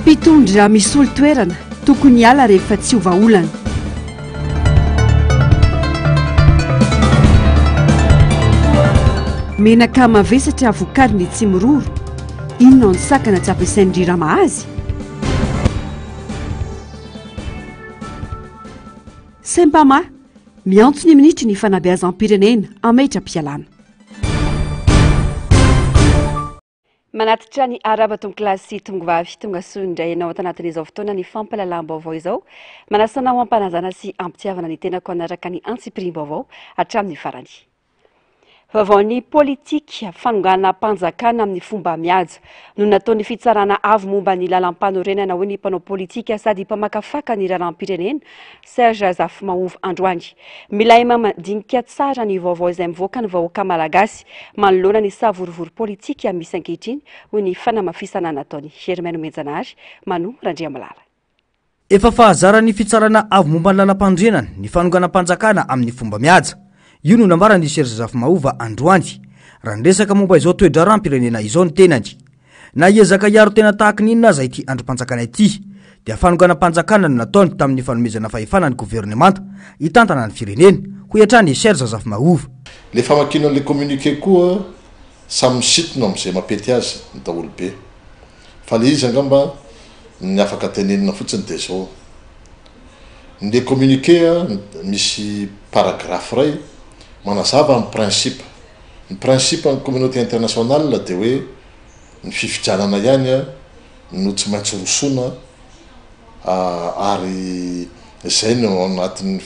Mpitondra misolo toerana, tokony hiala rehefa tsy ho vahaolana. Menaka mavesatra vokarin'ny tsimiroro, inona no sakana tsy ampiasain'ny Rirama azy? Sempama, miantso ny minisitry ny fanabeazam-pirenena hametra-pialana. Manatitra ny arahaba tompokolahy sy tongovavy tonga soa indray ianao ato anatin'izao fotoana ny fampahalalam-baovao izao. Manasa anao am-panajana sy am-pitiavana ny tenako hanaraka ny antsipiriam-baovao hatramin'ny farany. Vaovaon'ny politika, fanonganam-panjakana amin'ny fomba mihaja no nataon'ny fitsarana avo momba ny lalam-panorenana hoy ny mpanao politika sady mpamakafaka ny raharaham-pirenena Serge Zafimahova androany. Milay mandinika tsara ny vaovao izay mivoaka ny vahoaka malagasy manoloana ny savorovoro politika misy ankehitriny, hoy ny fanamafisana nataon'i Germain Nomenjanahary, Manu Randriamalala. Efa fahazaran'ny Fitsarana Avo momba ny Lalampanorenana ny fanonganam-panjakana amin'ny fomba mihaja. Io no nambaran'i Serge Zafimahova androany, raha niresaka momba izao toe-draharaham-pirenena izao ny tenany. Na hiezaka hiaro tena tahaka ny inona aza ity andrim-panjakana ity, dia fanonganam-panjakana no nataony tamin'ny fanomezana fahefana ny governemanta hitantana ny firenena, hoy hatrany i Serge Zafimahova. Le famakiana an'le communiqué koa samy misintona amin'izay mampety azy ny daholobe. Fa le izy angamba ny afaka tenenina fotsiny dia zao, ny le communiqué misy paragraphe iray manazava ny principe. Ny principe ny communauté internationale dia hoe ny fifidianana ihany no tsy maintsy rosoana ary izay no ao anatin'ny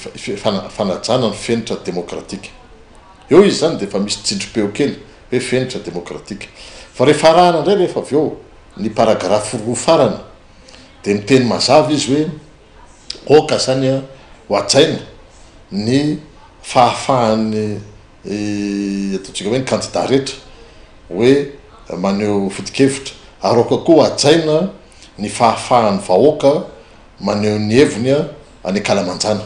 fanajana ny fenitra demokratika. Eo izy izany dia efa misy tsindrim-peo kely hoe fenitra demokratika. Fa rehefa arahana indray rehefa avy eo ny paragraphe roa farany dia miteny mazava izy hoe aoka izany ho hajaina ny fahafahan'ny ataontsika hoe ny kandida rehetra hoe maneho foto-kevitra ary aoka koa hajaina ny fahafahan'ny vahoaka maneho ny heviny any ankalamanjana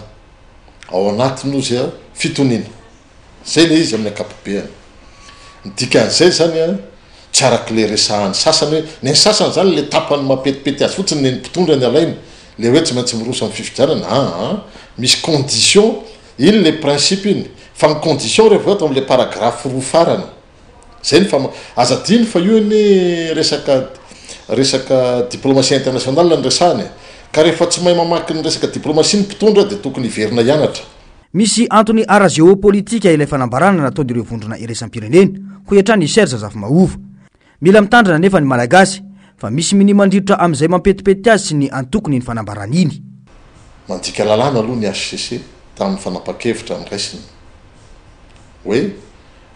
ao anatiny ozy fitoniana. Zay le izy amin'ny ankapobeany. Ny dikan'izay zany an, tsy arak'le resahan'ny sasany hoe, ny an'ny sasany zany le tapany mampetipety azy fotsiny ny an'ny mpitondra ny alainy, le hoe tsy maintsy miroso amin'ny fifidianana, aa misy condition, iny le principe iny, fa ny condition rehefa avy eo ato amle paragraphe roa farany. Zay ny fama, aza adino fa io anie resaka resaka diplomatie internationale no resahana e! Ka rehefa tsy mahay mamaky ny resaka diplomatie ny mpitondra dia tokony hiverina hianatra. Misy antony ara-jeopolitika ilay fanambarana nataon'ireo vondrona iraisam-pirenena, hoy hatrany i Serge Zafimahova. Mila mitandrina anefa ny Malagasy fa misy minia mandrirotra amin'izay mampetipety azy sy ny antokony iny fanambarana iny. Nandika lalàna aloha ny hcc tamin'ny fanapan-kevitra noraisiny hoe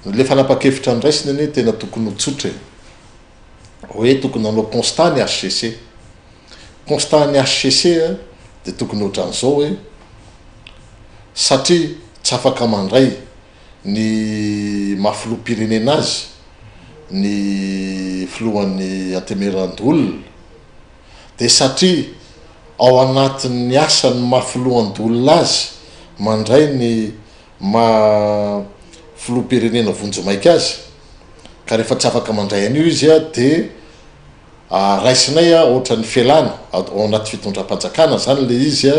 Ilay fanapan-kevitra noraisiny anie tena tokony ho tsotra e! Hoe tokony hanao constat ny hcc. Constat ny hcc dia tokony ohatran'izao hoe, satria tsy afaka mandray ny maha filoham-pirenena azy ny filohan'ny Antemierandoholona, dia satria ao anatin'ny asan'ny maha filohan-doholona azy mandray ny maha filoham-pirenena vonjimaika azy ka rehefa tsy afaka mandray an'io izy dia raisinay ohatran'ny fialana ao anaty fitondram-panjakana zany le izy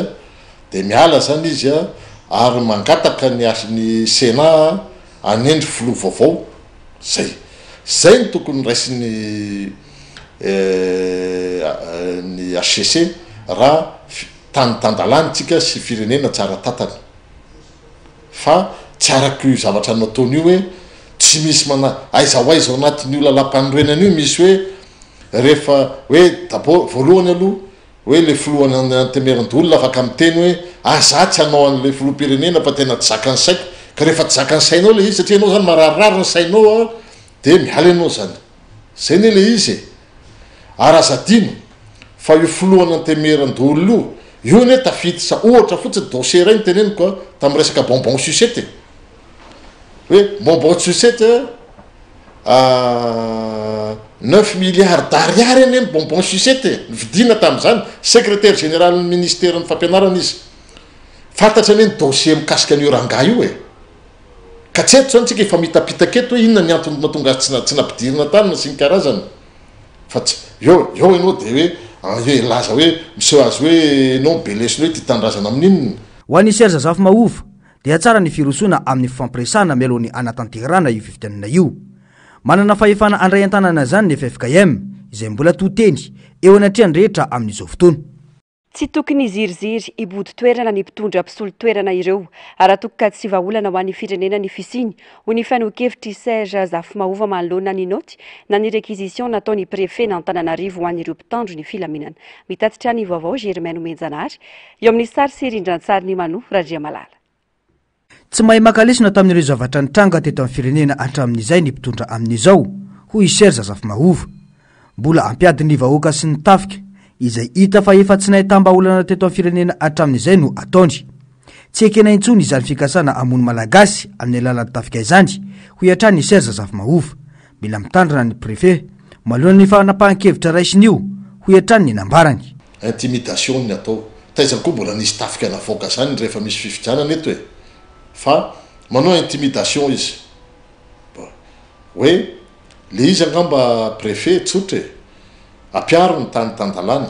dia miala zany izy ary mangataka ny ny Sénat hanendry filoha vaovao zay zay no tokony raisin'ny ny HCC raha tany tan-dalàna tsika sy firenena tsara tantana. Fa tsy araka io zavatra nataony io hoe tsy misy mana, aiza ho aiza ao anatin'io lalam-panorenana io misy hoe rehefa hoe d'abord voalohany aloha hoe le filohan'ny antemieran-doholona afaka miteny hoe ah za tsy hanao an'le filoham-pirenena fa tena tsy zakan'ny saiko, ka rehefa tsy zakan'ny sainao le izy satria ianao zany mararirary ny sainao an de miala ianao zany. Zay ne le izy e! Ary aza adino fa io filohan'ny antemieran-doholona io, io anie tafiditra ohatra fotsiny dossier iray no teneniko a, tamin'ny resaka bonbon sucette e! Hoe bonbon sucette a, neuf milliards d'ariary anie ny bonbon sucette e, novidiana tamin'izany, secrétaire général-n'ny ministeran'ny fampianarana izy. Fantatra anie ny dossier mikasika an'io rangahy io e! Ka tsy eto zany tsika hifamitapitaka eto hoe inona ny antony mahatonga azy tsy tsy nampidirina tany na sy ny karazany fa tsy eo eo ianao dia hoe Hilaza hoe miseho azy hoe enao be lesona hoe tia tanindrazana amin'inona? Ho an'i Serge Zafimahova dia tsara ny firosoana amin'ny fifampiresahana mialoha ny hanatanterahana io fifidianana io. Manana fahefana handray an-tanana izany ny ffkm izay mbola to teny eo anatrehan'ny rehetra amin'izao fotoana. Tsy tokony hiziriziry hibodo toerana ny mpitondra mpisolo toerana ireo raha toa ka tsy vahaolana ho an'ny firenena ny fisiany, hoy ny fanehoan-kevitr'i Serge Zafimahova manoloana ny naoty na ny réquisition nataon'ny prefet-n'Antananarivo ho an'ireo mpitandro ny filaminana. Mitatitra ny vaovao Germain Nomenjanahary eo amin'ny sary sy rindran-tsarin'i Mano Randriamalala. Tsy mahay maka lesona tamin'ireo zavatra nitranga teto amin'ny firenena hatramin'izay ny mpitondra amin'izao, hoy i Serge Zafimahova. Mbola hampiady ny vahoaka sy ny tafika, izay hita fa efa tsy nahitam-bahaolana teto amin'ny firenena hatramin'izay no ataony. Tsy ekena intsony izany fikasana hamono Malagasy amin'ny alalan'ny tafika izany, hoy hatrany i Serge Zafimahova. Mila mitandrina ny Préfet manoloana ny fanapahan-kevitra raisiny io, hoy hatrany ny nambarany. Intimidation ny atao. Taiza koa mbola nisy tafika navoaka zany rehefa misy fifidianana eto e! Fa manao intimidation izy. Bon. Hoe le izy angamba préfet tsotra e! Ampiaro ny tany tan-dalàna.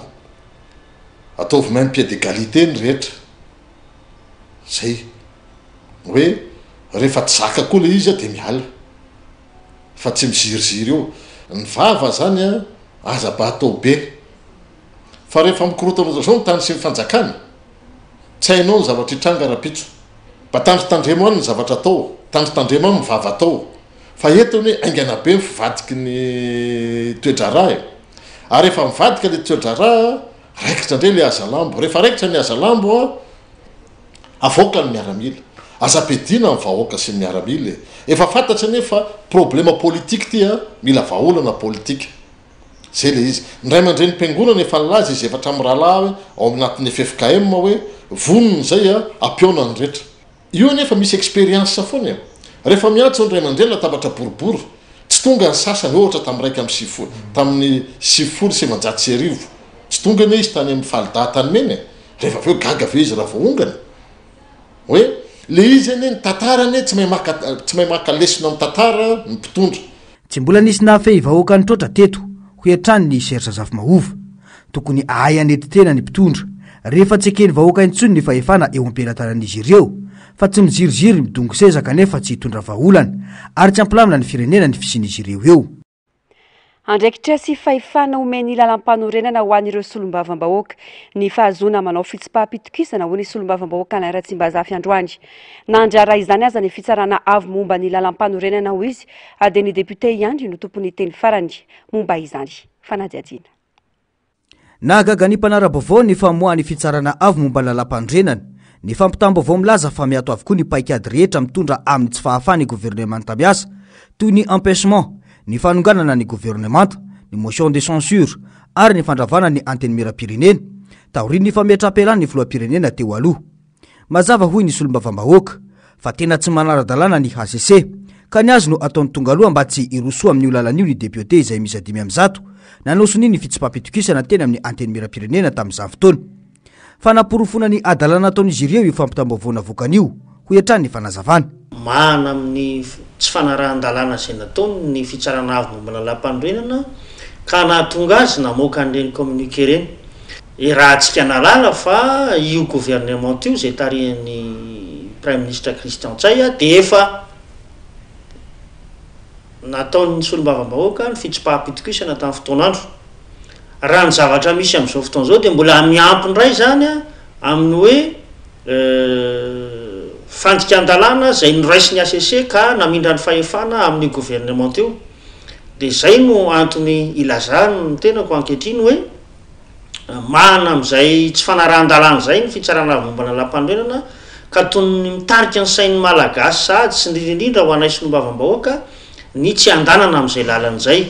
Ataovy même pied d'égalité ny rehetra. Zay. Hoe rehefa tsy zaka koa le izy dia miala. Fa tsy miziriziry eo. Ny vava zany an, aza ba atao be. Fa rehefa mikorontana ohatran'izao ny tany sy ny fanjakana, tsy hainao ny zavatra hitranga rahampitso. Mba tandrintandremo any ny zavatra atao, tandrintandremo any ny vava atao. Fa eto anie haingana be ny fivadiky ny toe-draharaha e. Ary rehefa mivadika le toe-draharaha, raikitra indray le hazalambo. Rehefa raikitra ny hazalambo an, Avoaka ny miaramila. Aza ampiadiana ny vahoaka sy ny miaramila e. Efa fantatra anie fa problema politique ty a, mila vahaolana politika. Zay le izy. Ny ray aman-drenim-piangonana efa nilaza izy efatra mirahalahy hoe ao anatin'ny ffkm hoe vonona izay a, hampihaona ny rehetra. Io anefa misy experience foana e. Rehefa miantso ny ray aman-dreny latabatra boribory, tsy tonga ny sasany, ohatra tamin'ny 91, tamin'ny 1990, tsy tonga anie izy tany amin'ny Falda Antanimena e. Rehefa avy eo gaga ve izy raha voaongana? Hoe le izy anie ny tantara anie tsy mahay maka tsy mahay maka lesona amin'ny tantara ny mpitondra. Tsy mbola nisy nahafehy vahoaka nitroatra teto, hoy hatrany ny Serge Zafimahova. Tokony hahay hanety tena ny mpitondra, rehefa tsy eken'ny vahoaka intsony ny fahefana eo am-pelatanan'izy ireo, fa tsy miziriziry midongy seza kanefa tsy hitondra vahaolana, ary tsy hampilamina ny firenena ny fisian'izy ireo eo. Andraikitra sy fahefana omen'ny lalàmpanorenana ho an'ireo solombavambahoaka ny fahazoana manao fitsipaham-pitokisana, hoy ny solombavambahoaka Alain Ratsimbazafy androany. Nandrara izany aza ny fitsarana avo momba ny lalàmpanorenana, hoy izy, dia ny depiote ihany no tompon'ny teny farany momba izany fanadihadiana. Nahagaga ny mpanara-baovao ny famoahan'ny Fitsarana Avo momba ny Lalàmpanorenana ny fampitam-baovao milaza fa miato avokoa ny paikady rehetra mitondra amin'ny tsy fahafahan'ny governemanta miasa, toy ny empêchement, ny fanonganana ny governemanta, ny motion de censure ary ny fandravana ny Antenimierampirenena, taorian'ny fametraham-pialan'ny filoham-pirenena teo aloha. Mazava hoy ny solombavambahoaka fa tena tsy manara-dalàna ny hcc ka ny azy no ataony tonga aloha mba tsy hirosoa amin'io lalana io ny depiote izay miisa 105 nanao sonia ny fitsipaham-pitokisana teny amin'ny antenimierampirenena tamin'izany fotoana. Fanaporofoana ny hadalana ataon'izy ireo io fampitam-baovao navoakany io, hoy hatrany ny fanazavana. Mahana amin'ny tsy fanarahan-dalàna izay nataony ny Fitsarana Avo momba ny Lalàmpanorenana ka nahatonga azy namoaka an'ireny communiqué ireny. Iarahantsika nahalala fa io gouvernement io izay tarihan'ny Praiminisitra Christian Ntsay dia efa nataon'ny solombavambahoaka ny fitsipaham-pitokisana tamin'ny fotoan'andro. Raha ny zavatra misy amin'izao fotoana izao dia mbola miampy indray izany amin'ny hoe fandikan-dalàna izay noraisin'ny hcc ka namindra ny fahefana amin'io gouvernement io. Dia izay no antony ilazan'ny tenako ankehitriny hoe Mahana amin'izay tsy fanarahan-dalàna izay ny Fitsarana Avo momba ny Lalàmpanorenana ka toy ny mitarika ny sain'ny Malagasy sahady sy indrindra indrindra ho anay solombavambahoaka ny tsy handanana amin'izay lalana izay.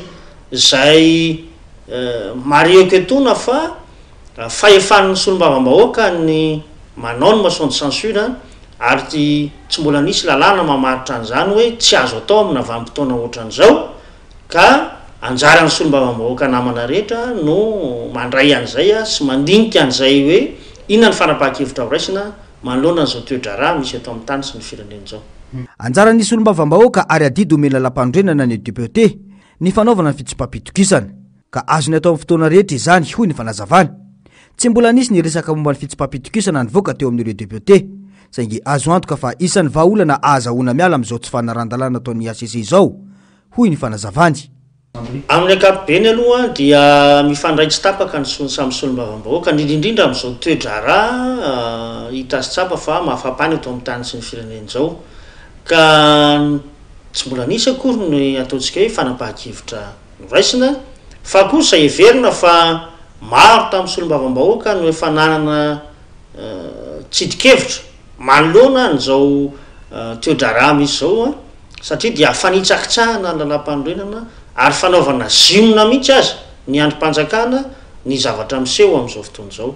Izay marihiko etoana fa fahefan'ny solombavambahoaka ny manao ny motion de censure ary tsy mbola nisy lalàna mamaritra an'izany hoe tsy azo atao amina vanim-potoana ohatran'izao Ka anjaran'ny solombavambahoaka namana rehetra no mandray an'izay sy mandinika an'izay hoe inona ny fanapahan-kevitra horaisina manoloana an'izao toe-draharaha misy eto amin'ny tany sy ny firenena izao. Anjaran'ny solombavambahoaka ary adidy omena lalàmpanorenana ny depiote ny fanaovana ny fitsipaham-pitokisana. Ka azony atao amin'ny fotoana rehetra izany, hoy ny fanazavany. Tsy mbola nisy ny resaka momba ny fitsipaham-pitokisana nivoaka teo amin'ireo depiote. Saingy azo antoka fa isan'ny vahaolana ahazahoana miala amin'izao tsy fanarahan-dalàna ataon'ny HCC izao, hoy ny fanazavany. Amin'ny ankapobeny aloha dia mifandray tsy tapaka ny samy solombavambahoaka, indrindra indrindra amin'izao toe-draharaha hita sy tsapa fa mahafampana eto amin'ny tany sy ny firenena izao. Ka tsy mbola nisy akory ny ataontsika hoe fanapahan-kevitra noraisina, fa kosa heverina fa maro tamin'ny solombavambahoaka no efa nanana tsidin-kevitra manoloana an'izao toe-draharaha misy izao, satria dia fanitsakitsahana ny lalàmpanorenana ary fanaovana zinona mihitsy aza ny andrim-panjakana ny zavatra miseho amin'izao fotoana izao.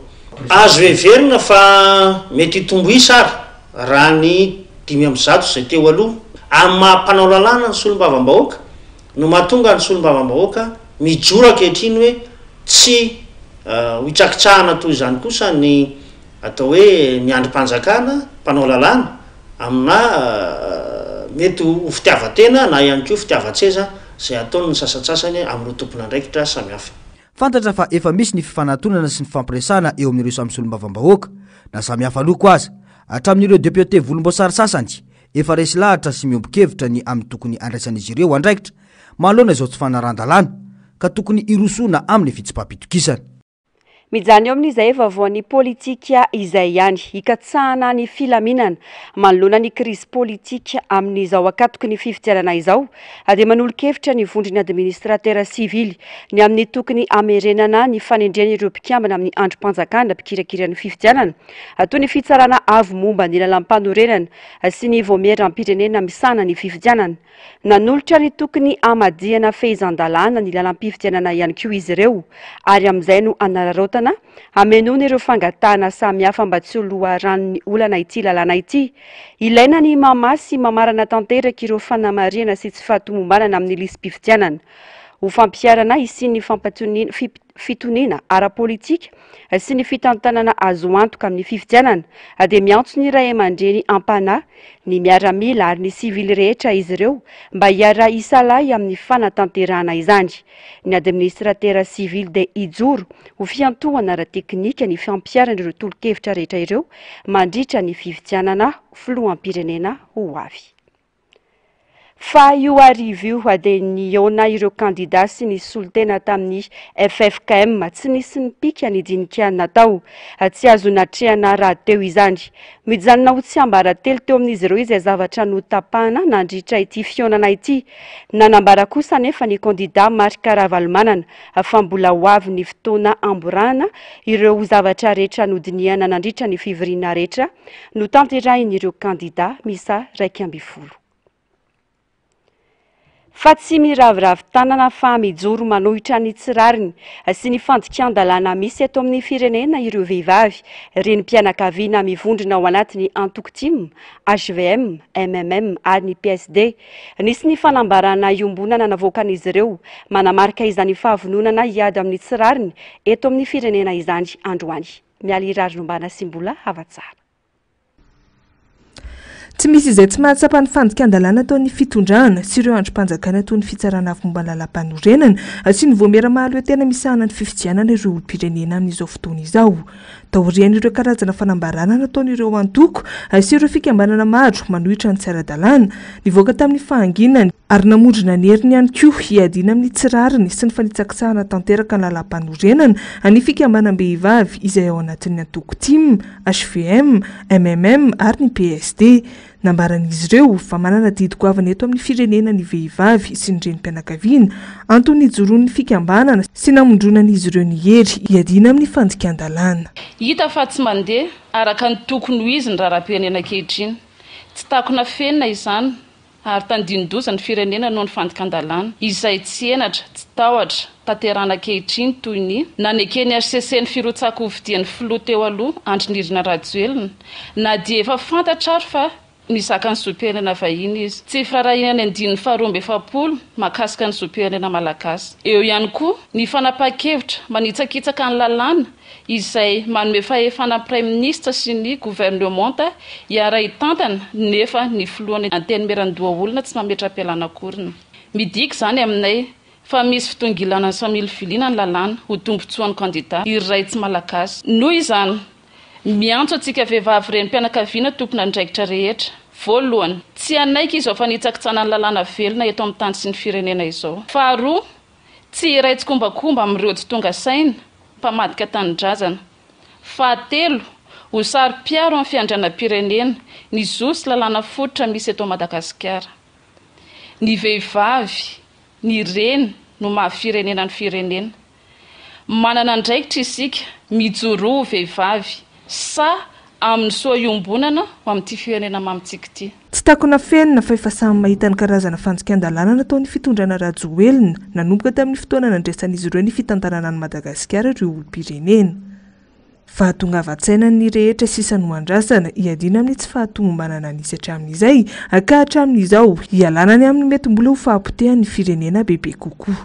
Azo heverina fa mety hitombo isa ary raha ny 105 izay teo aloha. Amin'ny maha mpanao lalàna ny solombavambahoaka no mahatonga ny solombavambahoaka mijoro ankehitriny hoe tsy ho hitsakitsahana toy izany kosa ny atao hoe ny andrim-panjakana mpanao lalàna amina mety ho fitiavan-tena na ihany koa fitiavan-tseza izay ataon'ny sasantsasany amin'ireo tompon'andraikitra samihafa. Fantatra fa efa misy ny fifanatonana sy ny fifampiresahana eo amin'ireo samy solombavambahoaka, na samy hafa loko aza. Hatramin'ireo depiote volomboasary sasany, efa resy lahatra sy miombon-kevitra ny amin'ny tokony handraisan'izy ireo andraikitra manoloana izao tsy fanarahan-dalàna, ka tokony hirosoana amin'ny fitsipaham-pitokisana. Mijanona eo amin'izay vaovaon'ny politika izay ihany. Hikatsahana ny filaminana manoloana ny krizy politika amin'izao ankatoky ny fifidianana izao dia manolo-kevitra ny vondron'ny administratera sivily ny amin'ny tokony hamerenana ny fanendrena ireo mpikambana amin'ny andrim-panjakana mpikirakira ny fifidianana toy ny fitsarana avo momba ny lalàmpanorenana sy ny vaomieram-pirenena misahana ny fifidianana. Nanolotra ny tokony hamadihana fehezan-dalàna ny lalam-pifidianana ihany koa izy ireo ary amin'izay no hanararaotana hamenoana ireo fangatahana samihafa mba tsy ho loharanon'ny olana ity lalàna ity. Ilaina ny mamaha sy mamarana tanteraka ireo fanamarihana sy tsy fahatomombanana amin'ny lisi-pifidianana. Ho fampiharana hisian'ny fampatoniana fitoniana ara-politika sy ny fitantanana azo antoka amin'ny fifidianana dia miantso ny ray aman-dreny am-panahy, ny miaramila ary ny sivily rehetra izy ireo mba hiara-hisalahy amin'ny fanatanterahana izany. Ny administratera sivily dia hijoro ho fiantohana ara-teknika ny fampiharana ireo tolo-kevitra rehetra ireo mandritra ny fifidianana filoham-pirenena ho avy. Fa io hariva io dia nihaona ireo kandida sy ny solontena tamin'ny ffkm. Tsy nisy nipika ny dinika natao. Tsy azo natrehana rahateo izany. Mijanona ho tsiambaratelo teo amin'izy ireo izay zavatra notapahana nandritra ity fihaonana ity. Nanambara kosa anefa ny kandida Marc Ravalomanana fa mbola ho avy ny fotoana hamborahana ireo zavatra rehetra nodinihana nandritra ny fivoriana rehetra notanterahin'ireo kandida miisa 11. Fa tsy miraviravy tanana fa mijoro manohitra ny tsy rariny sy ny fandikan-dalàna misy eto amin'ny firenena ireo vehivavy renim-pianakaviana mivondrona ao anatin'ny antoko tim, hvm, mmm ary ny PSD. Nisy ny fanambarana iombonana navoakan'izy ireo manamarika izany fahavononana hiady amin'ny tsy rariny eto amin'ny firenena izany androany. Mialy Rarinombana sy Mbola Havatsara. Tsy misy izay tsy mahatsapa ny fandikan-dalàna ataon'ny fitondrana sy ireo andrim-panjakana toy ny fitsarana avo momba ny lalàmpanorenana sy ny vaomiera mahaleo tena misahana ny fifidianana ireo olom-pirenena amin'izao fotoana izao. Taorian'ireo karazana fanambarana nataon'ireo antoko sy ireo fikambanana maro manohitra ny tsy ara-dalàna, nivoaka tamin'ny fahanginany ary namondrona ny heriny ihany koa hiadiana amin'ny tsy rariny sy ny fanitsakitsahana tanteraka ny lalàmpanorenana ny fikambanam-behivavy izay ao anatin'ny antoko tim. Hvm, mmm ary ny PSD. Nambaran'izy ireo fa manana adidy goavana eto amin'ny firenena ny vehivavy sy ny renim-pianakaviana, antony nijoroan'ny fikambanana sy namondronan'izy ireo ny hery hiadiana amin'ny fandikan-dalàna. Hita fa tsy mandeha araka ny tokony ho izy ny raharaham-pirenena ankehitriny. Tsy takona afenina izany Ary tandindon-doza ny firenena noho ny fandikan-dalàna, izay tsy henatra, tsy tahotra, tanterahana ankehitriny toy ny, naneken'ny hcc ny firotsahan-kofidian'ny filoha teo aloha Andry Nirina Rajoelina, na dia efa fantatra ary fa mizaka ny zom-pirenena vahiny izy. Tsy firaharahiana ny andininy faharoa 42 mahakasika ny zom-pirenena malagasy. Eo ihany koa ny fanapahan-kevitra manitsakitsaka ny lalàna izay manome fahefana ny Praiminisitra sy ny governemanta hiara-hitantana nefa ny filohan'ny Antenimierandoholona tsy mametra-pialana akoriny. Midika izany aminay Fa misy fitongilanana sy familiviliana ny lalàna ho tombontsoan'ny kandida iray tsy malagasy. Noho izany, miantso antsika vehivavy renim-pianakaviana tompon'andraikitra rehetra, voalohany, tsy hanaiky izao fanitsakitsahana ny lalàna velona eto amin'ny tany sy ny firenena izao. Faharoa, tsy hiray tsikombakomba amin'ireo tsy tonga saina, mpamadika tanindrazana. Fahatelo, ho saro-piaro amin'ny fiandrianam-pirenena, ny zo sy lalàna fototra misy eto Madagasikara. Ny vehivavy, ny reny no maha firenena ny firenena. Manana andraikitra isika, mijoroa ho vehivavy, sahy amin'ny soa iombonana ho amin'ity firenena mamintsika ity. Tsy takona afenina fa efa samy mahita ny karazana fandikan-dalàna nataon'ny fitondrana Rajoelina nanomboka tamin'ny fotoana nandraisan'izy ireo ny fitantanana an'i Madagasikara ireo olom-pirenena. Fahatongavan-tsainan'ny rehetra sisa no andrasana, hiadiana amin'ny tsy fahatomombanana nisy hatramin'izay ka hatramin'izao, hialana ny amin'ny mety mbola ho fahapotehan'ny firenena bebe kokoa.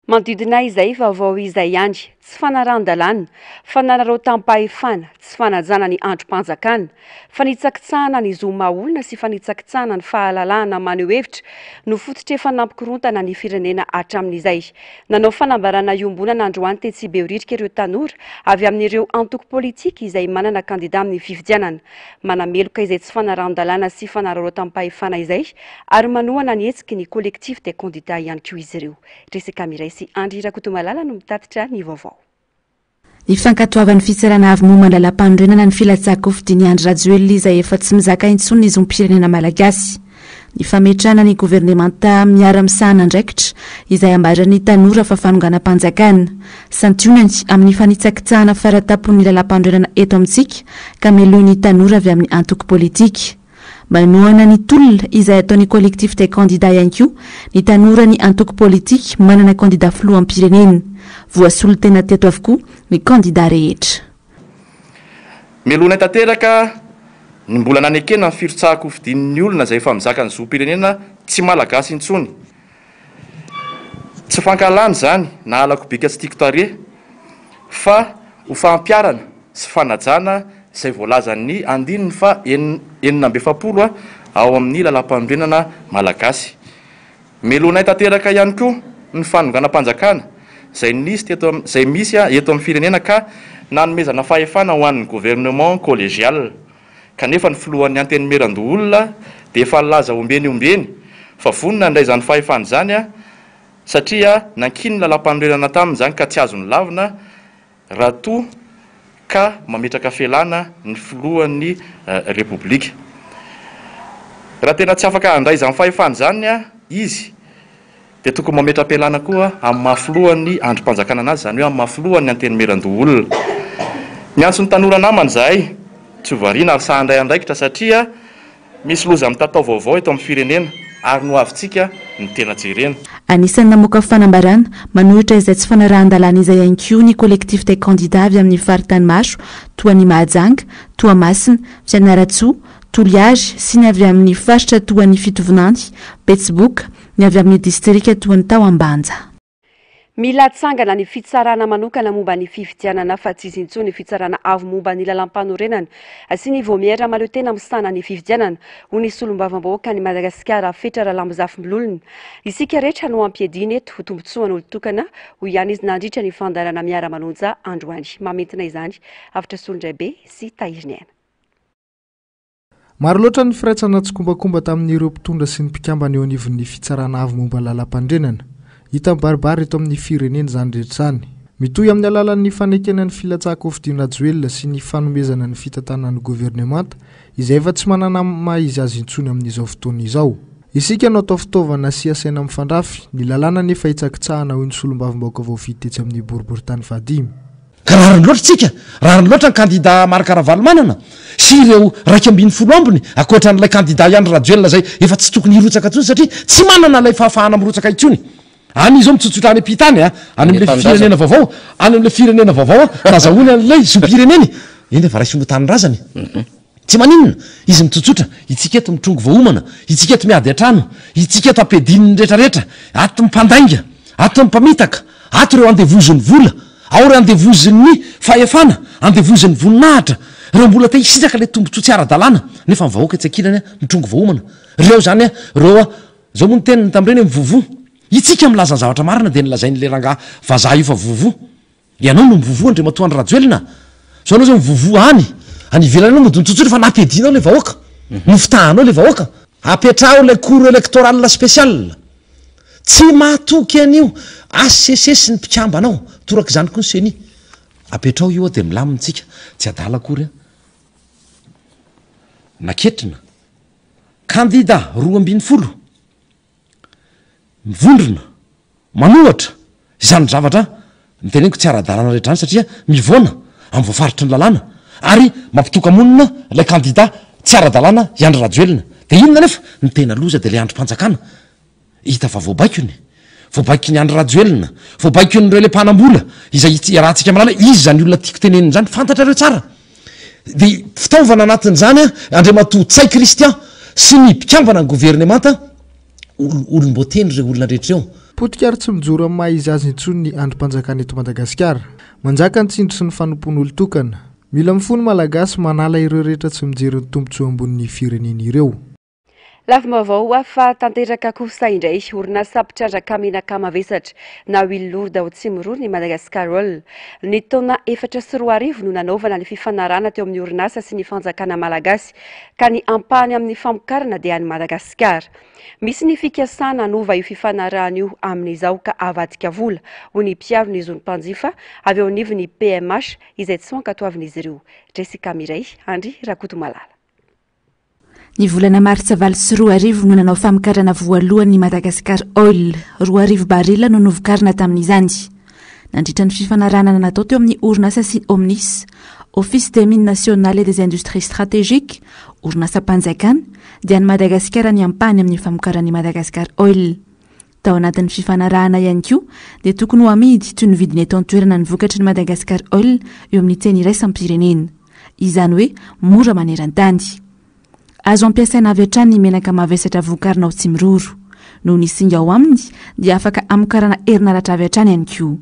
Manodidina izay vaovao izay ihany, tsy fanarahan-dalàna, fanararaotam-pahefana, tsy fanajana ny andrim-panjakana, fanitsakitsahana ny zo maha olona sy fanitsakitsahana ny fahalalahana maneho hevitra no fototra efa nampikorontana ny firenena hatramin'izay. Nanao fanambarana iombonana androany tetsy Behoririka ireo tanora avy amin'ireo antoko politika izay manana kandida amin'ny fifidianana. Manameloka izay tsy fanarahan-dalàna sy fanararaotam-pahefana izay ary manohana ny hetsiky ny Collectif des candidats ihany koa izy ireo. Jessica Miray sy Andry Rakotomalala no mitatitra ny vaovao. Ny fankatoavan'ny Fitsarana Avo momba ny Lalàmpanorenana ny filatsahan-kofidin'i Andry Rajoelina izay efa tsy mizaka intsony ny zom-pirenena malagasy. Ny fametrahana ny governemanta miara-misahana andraikitra izay ambaran'ny tanora fa fanonganam-panjakana. Santionany amin'ny fanitsakitsahana faratampon'ny lalàmpanorenana eto amintsika ka melohin'ny tanora avy amin'ny antoko politika. Manohana ny tolona izay ataon'ny Collectif des candidats ihany koa ny tanora ny antoko politika manana kandida filoham-pirenena. Voasolo tena teto avokoa ny kandida rehetra. Melohinay tanteraka ny mbola nanekena ny firotsahan-kofidian'ny olona izay efa mizaka ny zom-pirenena tsy malagasy intsony. Tsy fankahalana izany na halako bika tsy tiako tarehy fa ho fampiharana sy fanajana izay voalazan'ny andininy faha 46 ao amin'ny lalàmpanorenana malagasy. Melohinay tanteraka ihany koa ny fanonganam-panjakana izay nisy teto izay misy eto amin'ny firenena ka nanomezana fahefana ho an'ny gouvernement collégial. Kanefa ny filohan'ny Antenimierandoholona dia efa nilaza ombieny ombieny fa vonona handray izany fahefana izany satria nankinin'ny lalàmpanorenana taminy izany ka tsy azony lavina raha toa ka mametraka fialana ny filohan'ny Repoblika. Raha tena tsy afaka handray izany fahefana izany izy dia tokony mametra-pialana koa amin'ny maha filohan'ny andrim-panjakana anazy, izany hoe amin'ny maha filohan'ny Antenimierandoholona. Miantso ny tanora namana izahay, tsy ho variana ary sahy handray andraikitra satria misy loza mitatao vaovao eto amin'ny firenena ary ny hoavintsika no tena jerena. Anisan'ny namoaka fanambarana manohitra izay tsy fanarahan-dalàna izay ihany koa ny Collectif des candidats avy amin'ny faritany maro toa an'i Mahajanga, Toamasina, Fianarantsoa, Toliary sy ny avy amin'ny faritra toa an'i Fitovinany, Betsiboka, Ny avy amin'ny distrika toa ny tao Ambanja. Mila atsangana ny fitsarana manokana momba ny fifidianana fa tsy izy intsony ny fitsarana avo momba ny lalàmpanorenana sy ny vaomiera mahaleo tena misahana ny fifidianana, hoy ny solombavambahoakan'i Madagasikara Fetra Ralambozafimbololona. Isika rehetra no ampiadiana eto ho tombontsoan'olon-tokana, hoy ihany izy nandritra ny fandaharana Miara-manonja androany. Mamintina izany Avotra Solondraibe sy Tahiriniaina. Maro loatra ny firaisana tsikombakomba tamin'ireo mpitondra sy ny mpikambana eo anivon'ny Fitsarana Avo momba ny Lalampanorenana. Hita mibaribary eto amin'ny firenena izany rehetra izany. Mitohy amin'ny alalan'ny fanekena ny filatsahan-kofidina Rajoelina sy ny fanomezana ny fitantanana ny governemanta izay efa tsy manana maha izy azy intsony amin'izao fotoana izao. Isika no atao fitaovana sy asaina mifandrafy, ny lalàna anefa hitsakitsahana hoy ny solombavambahoaka voafidy tetsy amin'ny boriborintany fahadimy. Ka rariny loatra tsika, rariny loatra ny kandida Marc Ravalomanana sy ireo 11 ambiny ankoatra an'ilay kandida i Andry Rajoelina izay efa tsy tokony hirotsaka intsony satria tsy manana ilay fahafahana mirotsaka intsony. Any izy izao mitsotsotra any am-pita any, any amin'ilay firenena vaovao, any amin'ilay firenena vaovao nazahoany an'ilay zom-pireneny. Eny fa raisiny ho tanindrazany. Tsy maninona, izy mitsotsotra, itsika eto mitrongy vao homana, itsika eto miady an-trano, itsika eto ampiadian'ny retraretra, ato ny mpandainga, ato ny mpamitaka, ato ireo andevozin'ny vola, ao ireo andevozin'ny fahefana, andevozin'ny voninahitra, ireo mbola te hisitraka ilay tombontsoa tsy ara-dalàna, nefa ny vahoaka etsy ankilany mitrongy vao homana. Ireo izany, ireo, izao moa ny teniny tamin'ireny hoe mivovoa. Itsika milaza ny zavatra marina dia nolazain'ilay rangahy vazaha io fa vovo. Ianao no mivovo Andriamatoa Andry Rajoelina a! Zao anao zao mivovo any, any ivelany anao mody mitsotsotra fa nampiadianao ilay vahoaka, nofitahanao ilay vahoaka. Apetraho ilay cour électorale spéciale. Tsy mahatoky an'io HCC sy ny mpikambana ao, toraka izany koa ny ceni. Apetraho io dia milamina tsika, tsy adala akory an. Naketrina. Kandida 12. Mivondrona, manohatra izany zavatra noteneniko tsy ara-dalàna rehetra izany satria mivoana amin'ny voafaritry ny lalàna ary mampitoka-monina ilay kandida tsy ara-dalàna i Andry Rajoelina. Dia inona anefa no tena loza dia ilay andrim-panjakana hita fa voabaikony, voabaikon'i Andry Rajoelina, voabaikon'ireo ilay mpanam-bola izay iarahantsika mahalala iza izany olona tiako tenenina izany, fantatrareo tsara. Dia fitaovana anatin'izany Andriamatoa Ntsay Christian sy ny mpikambana ny governemanta, olom-boatendry ireo olona rehetra ireo. Potika ary tsy mijoro amin'ny maha izy azy intsony ny andrim-panjakana eto Madagasikara. Manjaka ny tsindry sy ny fanompoan'olon-tokana. Mila mifoha ny Malagasy manala ireo rehetra tsy mijery ny tombontsoa ambonin'ny firenena ireo. Lafim-baovao hafa tanteraka kosa indray, orinasa mpitrandraka menaka mavesatra na huile lourde ao Tsimiroro ny Madagascar Oil. Ny taona 2004 no nanaovana ny fifanarahana teo amin'ny orinasa sy ny fanjakana malagasy ka ny ampahany amin'ny famokarana dia any Madagasikara. Misy ny fikasana hanova io fifanarahana io amin'izao ka avadika vola, hoy ny mpiaro ny zon'ny mpanjifa avy eo anivon'ny PMH izay tsy ankatoavin'izy ireo. Jessica Mireille, Andry Rakotomalala. Ny volana martsa 2008 no nanao famokarana voalohany ny Madagascar Oil. 2000 barila no novokarina tamin'izany. Nandritra ny fifanarahana natao teo amin'ny orinasa sy Omnis, Office des Mines Nationales et des Industries Stratégiques, orinasam-panjakana, dia an'i Madagasikara ny ampahany amin'ny famokaran'ny Madagascar Oil. Tao anatin'ny fifanarahana ihany koa dia tokony ho amidy toy ny vidiny eto an-toerana ny vokatry ny Madagascar Oil eo amin'ny tsena iraisam-pirenena. Izany hoe mora maneran-tany. Azo ampiasaina avy hatrany ny menaka mavesatra vokarina ao Tsimiroro. Noho ny singa ao aminy dia afaka amokarana herinaratra avy hatrany ihany koa.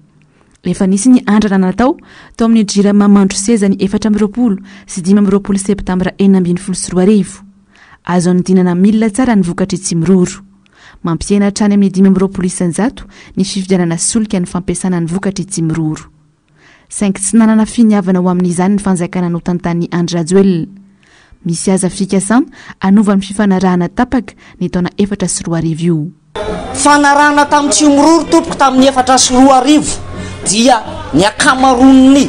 Efa nisy ny andrana natao tao amin'ny Jirama Mandroseza ny 24 sy 25 septambra 2016. Azo anodinana milina tsara ny vokatr'i Tsimiroro. Mampihena hatrany amin'ny 25% ny fividianana solika ny fampiasana ny vokatr'i Tsimiroro. Saingy tsy nanana finiavana ho amin'izany ny fanjakana notantanin'i Andry Rajoelina. Misy aza fikasana hanova ny fifanarahana tapaka ny taona 2004 io. Fanarahana tamin'ny Tsimiroro tompoko tamin'ny 2004 dia ny ankamaroan'ny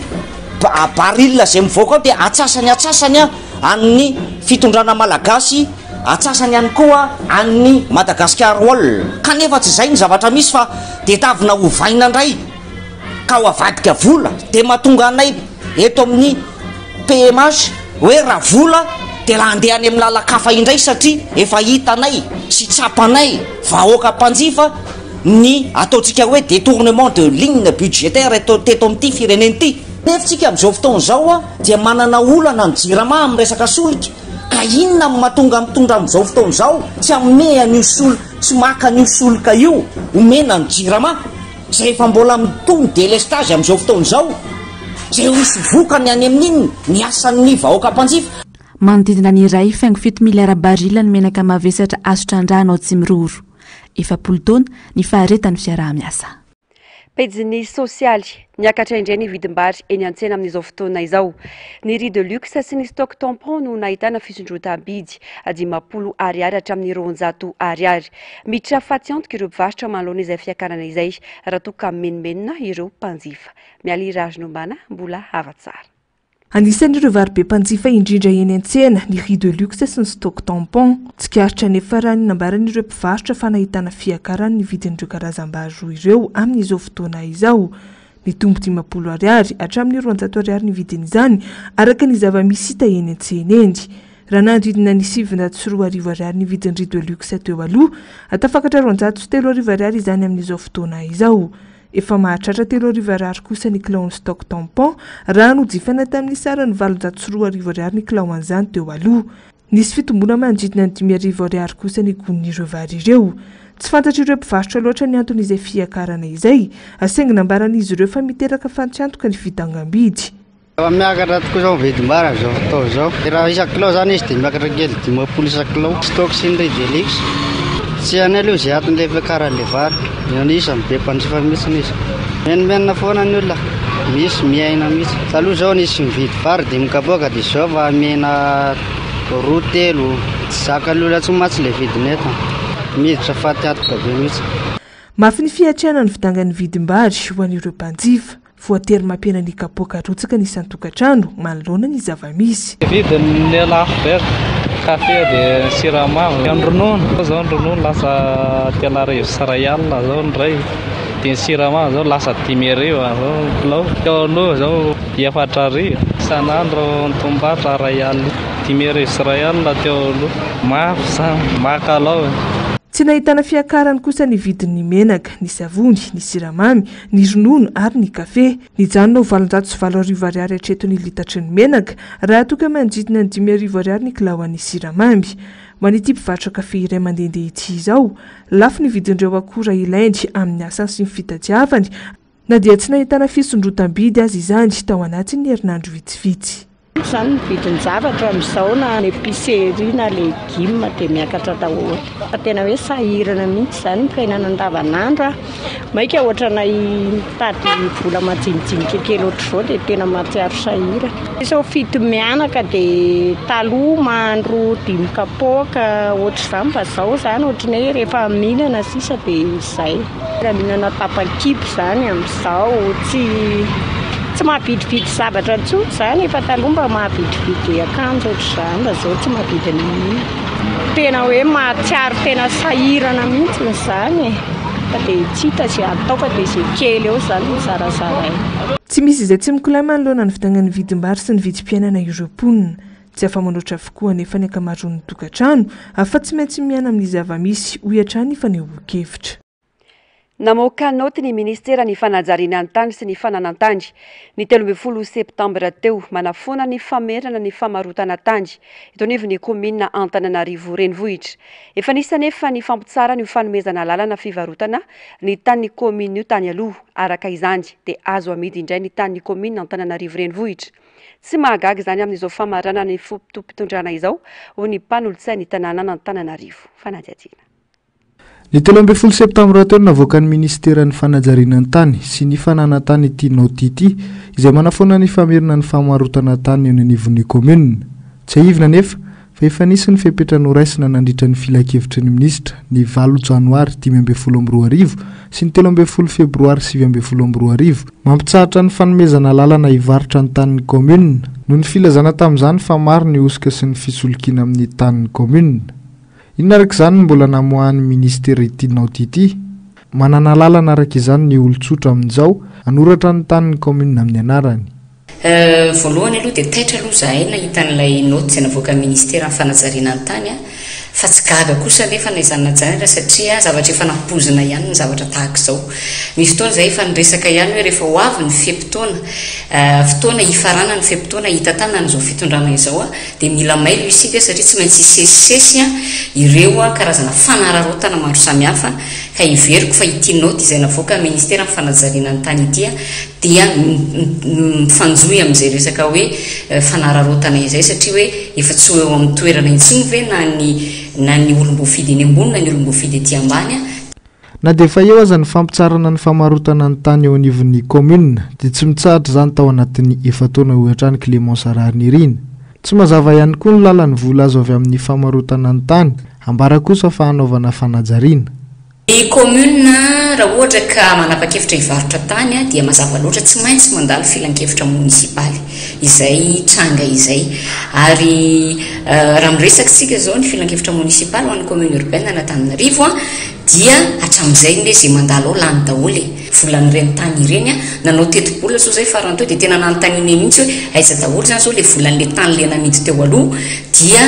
baril izay mivoaka ao dia atsasany atsasany an'ny fitondrana malagasy atsasany ihany koa an'ny Madagascar Oil kanefa tsy izay ny zavatra misy fa tedavina hovaina indray ka ho avadika vola dia mahatonga anay eto amin'ny PMH hoe raha vola dia raha handeha any amin'ny lalan-kafa indray satria efa hitanay sy tsapanay vahoaka mpanjifa ny ataontsika hoe détournement de ligne budgétaire eto teto amin'ity firenena ity. Nefa tsika amin'izao fotoana izao dia manana olana ny jirama amin'ny resaka solika ka inona no mahatonga mitondra amin'izao fotoana izao tsy hanome an'io solika tsy maka an'io solika io omena ny jirama Izay efa mbola mitohy ny délestage amin'izao fotoana izao, izay ho hisy vokany any amin'inona ny asan'ny vahoaka mpanjifa. Manodidina ny 1,7 miliara barila ny menaka mavesatra azo trandrahana ao Tsimiroro. 40 taona ny faharetan'ny fiaraha-miasa. Pejin'ny sosialy, Niakatra indray ny vidim-bary eny an-tsena amin'izao fotoana izao. Ny riz de luxe sy ny stock tampon no nahitana fisondrotam-bidy, 50 ariary hatramin'ny 200 ariary. Miditra fatiantoka ireo mpivarotra manoloana izay fiakarana izay raha toa ka mimenomenona ireo mpanjifa. Mialy Rahazonombana, Mbola Havatsara. Anisan'ireo vary be mpanjifa indrindra eny an-tsena ny riz de luxe sy ny stock tampon. Tsikaritra anefa raha ny nambaran'ireo mpivarotra fa nahitana fiakarany ny vidin'ireo karazam-bary roa ireo amin'izao fotoana izao. Nitombo 50 ariary hatramin'ny 200 ariary ny vidin'izany araka ny zava-misy hita eny an-tsena eny. Raha nanodidina ny 2900 ariary ny vidin'ny riz de luxe teo aloha, tafakatra 3200 ariary izany amin'izao fotoana izao. Efa mahatratra 3000 ariary kosa ny kilaon'ny stock tampon raha nojifaina tamin'ny sarany 2800 ariary ny kilao an'izany teo aloha. Nisy fitomboana manodidina ny 5000 ariary kosa ny gonin'ireo vary ireo. Tsy fantatr'ireo mpivarotra loatra ny anton'izay fiakarana izay, saingy nambaran'izy ireo fa miteraka fantsiantoka ny fidangam-bidy. Efa miakatra tokoa izao ny vidim-bary amin'izao fotoana izao. Raha isan-kilao izany izy dia miakatra kely 50 isan-kilao. Stock sy ny riz de luxe. Tsy hainay aloha izay anton'ilay fiakaran'ilay vary. Anisan'ny be mpanjifa mihitsy izy. Mimenomenona foana ny olona, misy miaina mihitsy. Taloha izao nisy mividy vary dimy kapoaka dia izao fa mihena roa telo. Tsy zakan'ny olona intsony mantsy ilay vidin'entana. Miditra fatiantoka be mihitsy. Mafy ny fiatrehana ny fidangan'ny vidim-bary ho an'ireo mpanjifa. Voatery mampihena ny kapoaka arotsaka ny isan-tokantrano manoloana ny zava-misy. Vidiny ny lafo be, kafe dia siramamy, ny ronono zao ny ronono lasa 30 sy 1000 zao ny iray, dia ny siramamy zao lasa 500 zao ny kilao, teo aloha zao 40 isan'andro ny tombatotra 1000, 1050 teo aloha, mafy zany, maka alao e. Tsy nahitana fiakarany kosa ny vidin'ny menaka, ny savony, ny siramamy, ny ronono ary ny kafe. Nijanona ho 808 ariary hatreto ny litatry ny menaka, raha toa ka manodidina ny 5000 ariary ny kilaoan'ny siramamy. Ho an'ity mpivarotra kafe iray mandehandeha ity izao, lafo ny vidin'ireo akora ilainy amin'ny asany sy ny fitadiavany, na dia tsy nahitana fisondrotam-bidy aza izany tao anatin'ny herinandro vitsivitsy. Izany ny vidin-javatra amin'izao na ny épicerie na légumes dia miakatra daholo. Fa tena hoe sahirana mihitsy izany ny fiainana andavanandro a. Mainka ohatranay mitady vola majinijinika kely ohatr'izao dia tena mahatsiaro sahirana. Izao fito mianaka dia taloha mahandro dimy kapoaka ohatr'izany fa izao izany ohatran'ny hoe rehefa mihinana sisa dia izay. Raha mihinana tapa-kibo izany amin'izao tsy tsy mahavidividy zavatra intsony izany, efa taloha mba mahavidividy akanjo ohatr'izany fa izao tsy mahavidy n'inon'inona. Tena hoe mahatsiaro tena sahirana mihitsy izany e, fa dia tsy hita izay atao fa dia izay kely eo izany no zarazaraina. Tsy misy izay tsy mikolay manoloana ny fidangan'ny vidim-bary sy ny vidim-piainana ireo mponina. Tsy afa-manoatra avokoa anefa ny ankamaroan'ny tokantrano fa tsy maintsy miaina amin'ny zava-misy, hoy hatrany ny fanehoan-kevitra. Namoaka naoty ny minisiteran'ny fanajariana ny tany sy ny fananan-tany, ny 13 septambra teo, manafoana ny famerana ny famarotana tany eto anivon'ny kaominina Antananarivo Renivohitra. Efa nisy anefa ny fampitsarana io fanomezana alalana fivarotana ny tanin'ny kaominina io tany aloha. Araka izany dia azo amidy indray ny tanin'ny kaominina Antananarivo Renivohitra. Tsy mahagaga izany amin'izao famaranana ny fotoam-pitondrana izao, hoy ny mpanolotsain'ny tanànan'Antananarivo. Fanadihadiana. Ny 13 septambra teo no navoakan'ny minisiteran'ny fanajariana ny tany sy ny fananan-tany ity naoty ity, izay manafoana ny famerina ny famarotana tany eny anivon'ny kaominina. Tsiahivina anefa fa efa nisy ny fepetra noraisina nandritra ny filankevitry ny minisitra ny valo janoary 2015 sy ny 13 febroary 2019 mampitsahatra ny fanomezana alalana hivarotra ny tanin'ny kaominina noho ny filazana tamin'izany fa maro ny hosoka sy ny fisolokiana amin'ny tanin'ny kaominina. Inona araka izany no mbola namoahan'ny minisitera ity naoty ity? Manana alalana araka izany ny olon-tsotra amin'izao hanoratra ny tanin'ny kaominina amin'ny anarany. Voalohany aloha dia taitra aloha izahay nahita an'ilay naoty izay navoakan'ny ministeran'ny fanajariana ny tany fa tsy gaga kosa anefa na izany na izany ary satria zavatra efa nampoizina ihany ny zavatra tahaka izao. Misy fotoana izahay efa niresaka ihany hoe rehefa ho avy ny fe-potoana, fotoana hifaranan'ny fe-potoana hitantanana izao fitondrana izao dia mila mailo isika satria tsy maintsy hisesisesy ireo karazana fanararaotana maro samihafa ka heveriko fa ity naoty izay navoakan'ny ministeran'ny fanajariana ny tany ity dia mifanjohy amin'izay resaka hoe fanararaotana izay satria hoe efa tsy ho eo amin'ny toerana intsony ve na ny na ny olom-boafidy eny ambony na ny olom-boafidy ety ambany a. Na dia efa eo aza ny fampitsarana ny famarotana ny tany eo anivon'ny kaominina dia tsy mitsahatra izany tao anatin'ny efa-taona hoy hatrany Clémence Raharinirina. Tsy mazava ihany koa ny lalan'ny vola azo avy amin'ny famarotana ny tany, ambara kosa fa hanaovana fanajariana. Ny commune raha ohatra ka manapa-kevitra hivarotra tany dia mazava loatra tsy maintsy mandalo filankevitra monisipaly izay tranga izay ary raha miresaka isika izao ny filankevitra monisipaly ho an'ny commune urbaine an'Antananarivo dia hatramin'izay anie izay mandalo ao lany daholo e! Volan'ireny tany ireny a! Nanao tetibola zao zay farany teo dia tena nanontanianay mihitsy hoe aiza daholo zany zao le volan'le tany le namidy teo aloha dia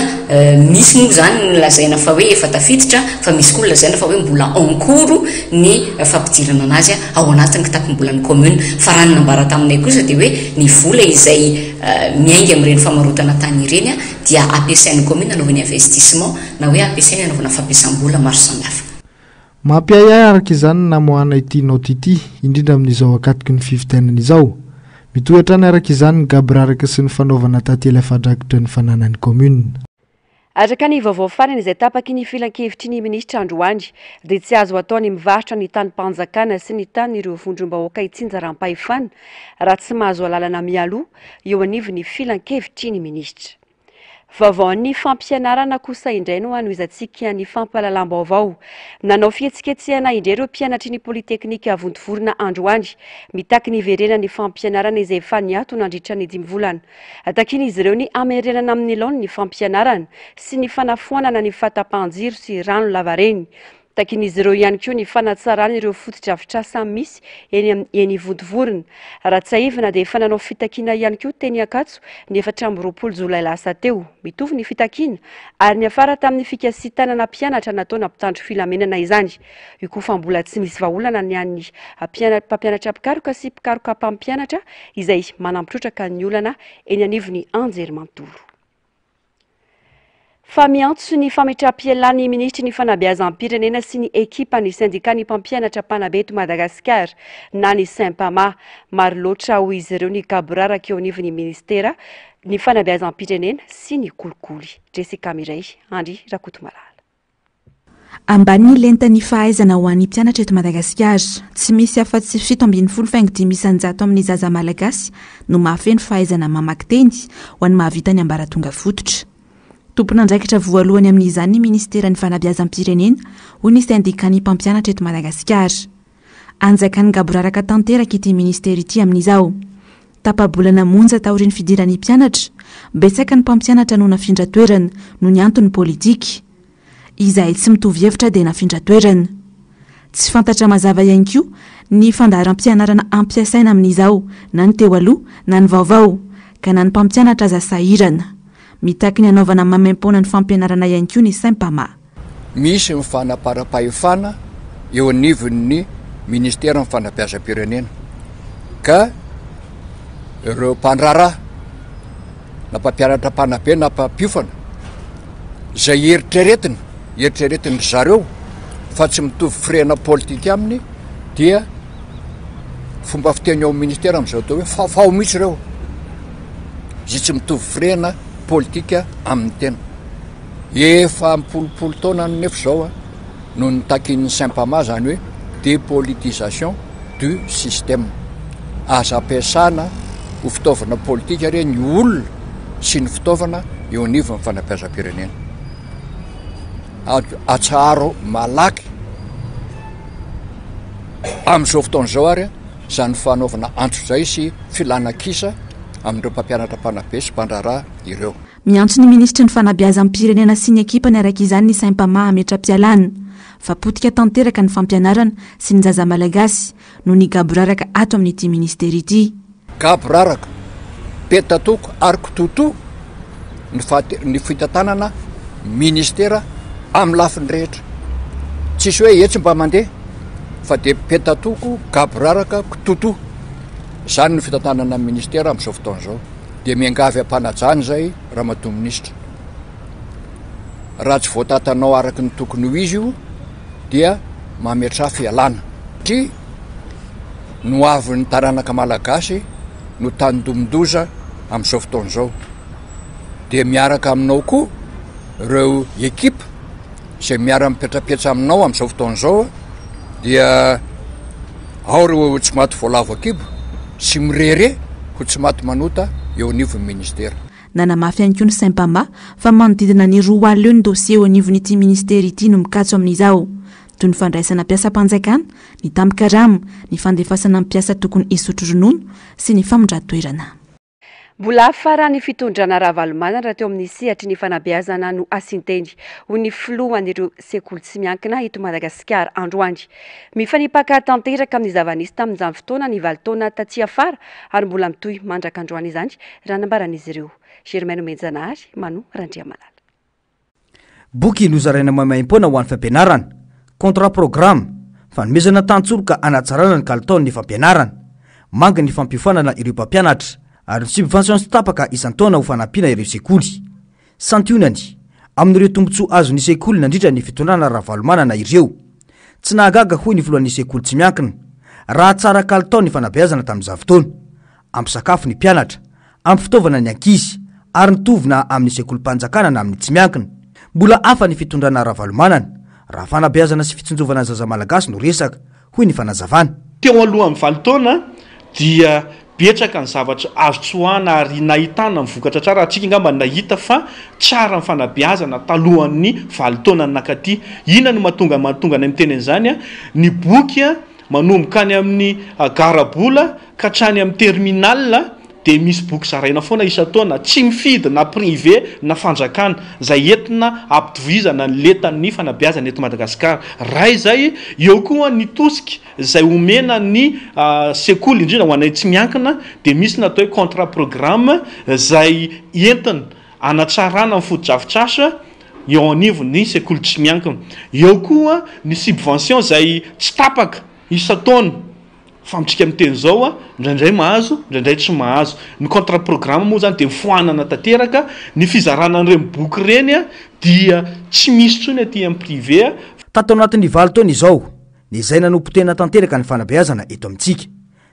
misy moa zany ny lazaina fa hoe efa tafiditra fa misy koa ny lazaina fa hoe mbola en cours ny fampidirana anazy ao anatin'ny kitapom-bolan'ny commune fa raha ny nambara taminay kosa dia hoe ny vola izay miainga amin'ireny famarotana tany ireny dia ampiasain'ny commune anaovany investissement na hoe ampiasainy anaovana fampiasam-bola maro samihafa. Mampiahiahy araka izany ny namoahana ity naoty ity, indrindra amin'izao ankatoky ny fifidianana izao. Mitohy hatrany araka izany ny gaboraraka sy ny fanaovana tantely afa-drakotra ny fananan'ny kaominina. Araka ny vaovao farany izay tapaky ny filankevitry ny minisitra androany dia tsy azo atao ny mivarotra ny tanim-panjakana sy ny tanin'ireo vondrom-bahoaka itsinjaram-pahefana raha tsy mahazo alalana mialoha eo anivon'ny filankevitry ny minisitra. Vaovaon'ny fampianarana kosa indray no hanohizantsika ny fampahalalam-baovao. Nanao fihetsiketsehana indray ireo mpianatry ny Polyteknika Vontovorona androany, mitaky ny hiverenan'ny fampianarana izay efa niato nandritra ny dimy volana. Takian'izy ireo ny hamerenana amin'ny laoniny ny fampianarana sy ny fanafoanana ny fahatapahan-jiro sy rano lavareny. Takian'izy ireo ihany koa ny fanatsarana ireo fotodrafitrasa misy eny amin'ny eny Vontovorona. Raha tsiahivina dia efa nanao fitakiana ihany koa teny Ankatso ny 24 jolay lasa teo. Mitovy ny fitakiana ary niafara tamin'ny fikasitanana mpianatra nataona mpitandro filaminana izany. Io koa fa mbola tsy misy vahaolana ny an'ny mpampianatra mpikaroka sy mpikaroka mpampianatra izay manampy trotraka ny olana eny anivon'ny anjerimanontolo. Fa miantso ny fametraham-pialan'ny minisitry ny fanabeazam-pirenena sy ny ekipan'ny sendikan'ny mpampianatra mpanabe eto Madagasikara na ny Sempama. Maro loatra hoy izy ireo ny gaboraraka eo anivon'ny minisitera ny fanabeazam-pirenena sy ny kolikoly. Jessica Mireille, Andry Rakotomalala. Ambany ny lentan'ny fahaizana ho an'ny mpianatra eto Madagasikara. Tsy misy afa-tsy 17,5% amin'ny zaza malagasy no mahafeno fahaizana mamaky teny ho an'ny mahavita ny ambaratonga fototra. Tompon'andraikitra voalohany amin'izany ny minisiteran'ny Fanabeazam-pirenena, hoy ny sendikan'ny mpampianatra eto Madagasikara. Anjakan'ny gaboraraka tanteraka ity minisitera ity amin'izao. Tapa-bolana monja taorian'ny fidiran'ny mpianatra, betsaka ny mpampianatra no nafindra toerana noho ny antony politika. Izahay tsy mitovy hevitra dia nafindra toerana. Tsy fantatra mazava ihany koa ny fandaharam-pianarana ampiasaina amin'izao na ny teo aloha na ny vaovao, ka na ny mpampianatra aza sahirana. Mitaky ny hanaovana maimaimpoana ny fampianarana ihany koa ny Sempama. Misy ny fanaparam-pahefana eo anivon'ny ministeran'ny fanabeazam-pirenena ka ireo mpandraharaha na mpampianatra mpanabe na mpampiofana izay eritreretina, eritreretin-dry zareo fa tsy mitovy firehana politika aminy dia fomba fiteny ao amin'ny ministera amin'izao atao hoe fafao mihitsy ireo izay tsy mitovy firehana politika amin'ny tena. Efa am-polopolo taona nefa izao no nitakian'ny Sempama izany hoe dépolitisation du système. Aza ampiasana ho fitaovana politika re ny olona sy ny fitaovana eo anivon'ny fanabeazam-pirenena. Atsaharo malaky amin'izao fotoana izao ary izany fanaovana antsojay sy filana kisa amin'ireo mpampianatra mpanabe sy mpandraharaha ireo. Miantso ny minisitry ny fanabeazam-pirenena sy ny ekipany araka izany ny Sempama hametra-pialana fa potika tanteraka ny fampianarana sy ny zaza malagasy noho ny gaboraraka ato amin'ity minisitera ity. Gaboraraka, petatoko ary kitotoa ny fahate- ny fitantanana ministera amin'ny lafiny rehetra. Tsisy hoe etsy mba mandeha fa dia petatoko, gaboraraka, kitotoa. Izany no fitantanana ny ministera amin'izao fotoana izao. Dia miangavy am-panajana izay Ramatoa Minisitra. Raha tsy voatantanao araka ny tokony ho izy io dia mametraha fialana. Satria ny ho avin'ny taranaka malagasy no tandindomin-doza amin'izao fotoana izao. Dia miaraka aminao koa ireo ekipa izay miara-mipetrapetsa aminao amin'izao fotoana izao dia ao ireo tsy maty voalavo an-kibo sy mirere ho tsy maty manota eo anivon'ny ministera. Nanamafy ihany koa ny Sempama fa manodidina ny 20 eo ny dosie eo anivon'ity minisitera ity no mikatso amin'izao, toy ny fandraisana mpiasam-panjakana, ny tambin-karama, ny fandefasana mpiasa tokony hisotro ronono sy ny famindran-toerana. Mbola hafa raha ny fitondrana Ravalomanana teo amin'ny sehatry ny fanabeazana no asian-teny, hoy ny filohan'ireo sekoly tsy miankina eto Madagasikara androany. Mifanipaka tanteraka amin'ny zava-nisy tamin'izany fotoana ny valo taona taty afara ary mbola mitohy mandrak'androany izany, raha nambaran'izy ireo. Germain Nomenjanahary, Mano Randriamalala. Boky nozaraina maimaimpoana ho an'ny fampianarana, Contrat programme, fanomezana tantsoroka hanatsarana ny kalitaon'ny fampianarana, manga ny fampiofanana ireo mpampianatra, ary ny subvention tsy tapaka isan-taona ho fanampiana ireo sekoly. Santionany amin'ireo tombontsoa azon'ny sekoly nandritra ny fitondrana Ravalomanana ireo. Tsy nahagaga hoy ny filohan'ny sekoly tsy miankina, raha tsara kalitao ny fanabeazana tamin'izany fotoana. Ampy sakafo ny mpianatra, ampy fitaovana ny ankizy ary nitovy na amin'ny sekolim-panjakana na amin'ny tsy miankina. Mbola hafa ny fitondrana Ravalomanana, raha fanabeazana sy fitsinjovana ny zaza malagasy no resaka, hoy ny fanazavana. Teo alohan'ny valo taona dia betsaka ny zavatra azo tsoahana ary nahitana ny vokatra tsara, ary tsika angamba nahita fa tsara ny fanabeazana talohan'ny valo taona nankaty. Inona no mahatonga mahatonga anay miteny an'izany? Ny boky manomboka any amin'ny garabola ka hatrany amin'ny terminal dia misy boky zaraina foana isan-taona, tsy mifidy na privé na fanjakana, izay entina hampitohizana ny lentan'ny fanabeazana eto Madagasikara. Raha izay, eo koa ny tosika izay omena ny sekoly, indrindra ho anay tsy miankina, dia misy ny atao hoe contrat programme izay entina hanatsarana ny fotodrafitrasa eo anivon'ny sekoly tsy miankina. Eo koa ny subvention izay tsy tapaka isan-taona. Fa amintsika miteny izao a, indraindray mahazo, indraindray tsy mahazo. Ny contre programme moa izany dia foanana tanteraka, ny fizarana an'ireny boky ireny a dia tsy misy intsony aty amin'ny privé a. Tato anatin'ny valo taona izao, nezahina nopotehina tanteraka ny fanabeazana eto amintsika.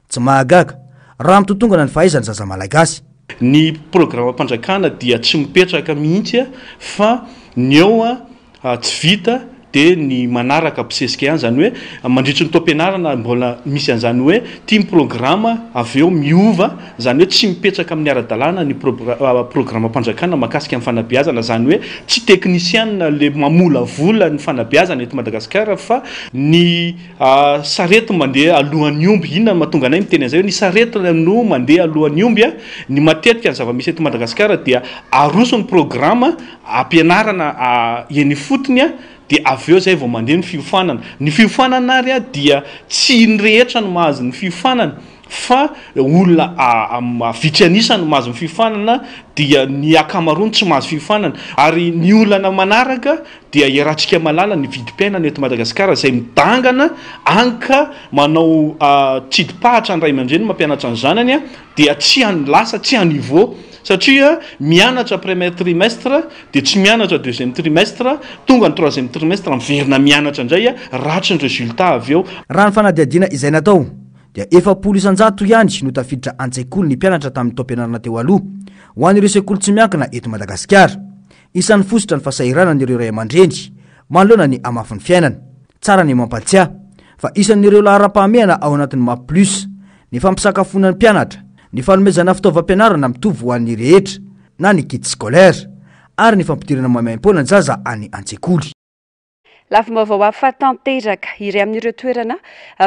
Tsy mahagaga, raha mitotongana ny fahaizan'ny zaza malagasy. Ny programam-panjakana dia tsy mipetraka mihitsy fa ny eo a tsy vita dia ny manaraka bosesika ihany, izany hoe mandritry ny taom-pianarana mbola misy an'izany hoe ity ny programa avy eo miova, izany hoe tsy mipetraka amin'ny ara-dalàna ny programam-panjakana mahakasika ny fanabeazana, izany hoe tsy teknisianina le mamolavola ny fanabeazana eto Madagasikara fa ny Sarety mandeha alohan'ny omby, inona no mahatonga anay miteny an'izay hoe ny sarety no mandeha alohan'ny omby a? Ny matetika ny zava-misy eto Madagasikara dia aroso ny programa ampianarana eny ifotony a, dia avy eo izay vao mandeha ny fiofanana. Ny fiofanana ary dia tsy ny rehetra no mahazo ny fiofanana fa olona vitsy an'isa no mahazo ny fiofanana dia ny ankamaroany tsy mahazo fiofanana. Ary ny olana manaraka dia iarahantsika mahalala ny vidim-piainana eto Madagasikara izay midangana any ka manao tsidi-pahatra ny ray aman-dreny mampianatra ny zanany dia tsy any lasa tsy à niveau satria mianatra premier trimestre dia tsy mianatra deuxième trimestre tonga ny troisième trimestre miverina mianatra indray ratsy ny résultat avy eo. Raha ny fanadihadiana izay natao dia 40% ihany no tafiditra an-tsekoly ny mpianatra tamin'ny taom-pianarana teo aloha ho an'ireo sekoly tsy miankina eto Madagasikara. Isan'ny fositra ny fahasahiranan'ireo ray aman-dreny manoloana ny hamafin'ny fiainana. Tsara ny mampatsiahy fa isan'ireo laharam-pahamehana ao anatin'ny Map Plus ny fampisakafoana ny mpianatra, ny fanomezana fitaovam-pianarana mitovy ho an'ny rehetra na ny kit scolaire ary ny fampidirana maimaimpoana ny zaza any an-tsekoly. Lafim-baovao hafa tanteraka, iray amin'ireo toerana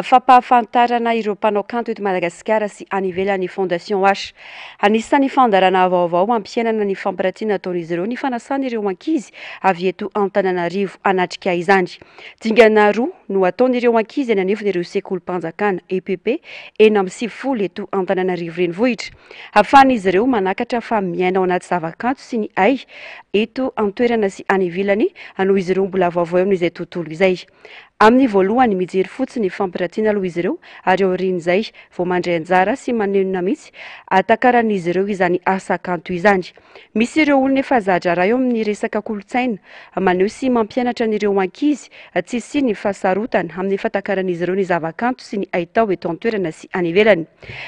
fampahafantarana ireo mpanao kanto eto Madagasikara sy any ivelany ny Fondation H. Anisan'ny fandaharana vaovao hampiainana ny fampiratiana ataon'izy ireo ny fanasana ireo ankizy avy eto Antananarivo hanatrika izany. Dingana roa no ataon'ireo ankizy eny anivon'ireo sekolim-panjakana, EPP, 96 eto Antananarivo Renivohitra. Ahafahan'izy ireo manakatra fa miaina ao anaty zavakanto sy ny hay eto an-toerana sy any ivelany noho izy ireo mbola vaovao eo amin'izay tontolo izay. Amin'ny voalohany, mijery fotsiny fampiratiana aloha izy ireo ary aorian'izay vao mandray anjara sy manenona mihitsy ahatakaran'izy ireo izany asa kanto izany. Misy ireo olona efa za-draharaha eo amin'ny resaka kolontsaina, maneho sy mampianatra an'ireo ankizy tsy hisian'ny fahasarotana amin'ny fahatakaran'izy ireo ny zavakanto sy ny haitao eto an-toerana sy any ivelany.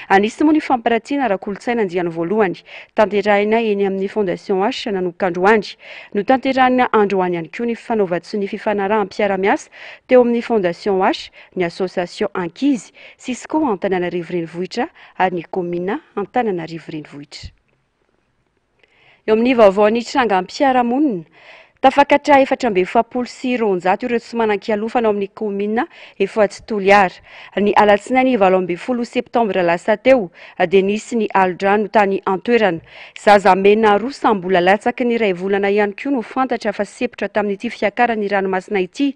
Anisy moa ny fampiratiana ara-kolontsaina andiany voalohany, tanterahina eny amin'ny Fondation H nanomboka androany. Notanterahina androany ihany koa ny fanaovan-tsonia fifanaraham-piarahamiasa teo amin'ny Fondation H, ny Association Ankizy, Cisco Antananarivo Renivohitra ary ny Kaominina Antananarivo Renivohitra. Eo amin'ny vaovao nitrangam-piarahamonina, tafakatra 244 ireo tsy manan-kialofana ao amin'ny kaominina Efatsy Toliara. Ny alatsinainy 18 septambra lasa teo dia nisy ny alo-drano tany an-toerana. Zaza mena roa samy mbola latsaky ny iray volana ihany koa no fantatra fa sempotra tamin'ity fiakaran'ny ranomasina ity.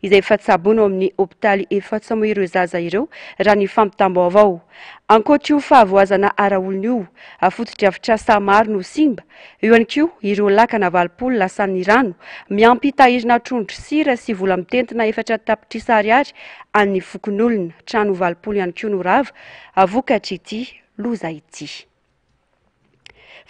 izay efa tsaboina ao amin'ny hopitaly Efatsa moa ireo zaza ireo raha ny fampitam-baovao. Ankoatra io fahavoazana ara-olona io, fotodrafitrasa maro no simba, eo ihany koa ireo lakana 80 lasan'ny rano, miampy tahirina trondro sira sy vola mitentina 4 tapitrisa ariary an'ny fokonolona. Trano 80 ihany koa no rava vokatr'ity loza ity.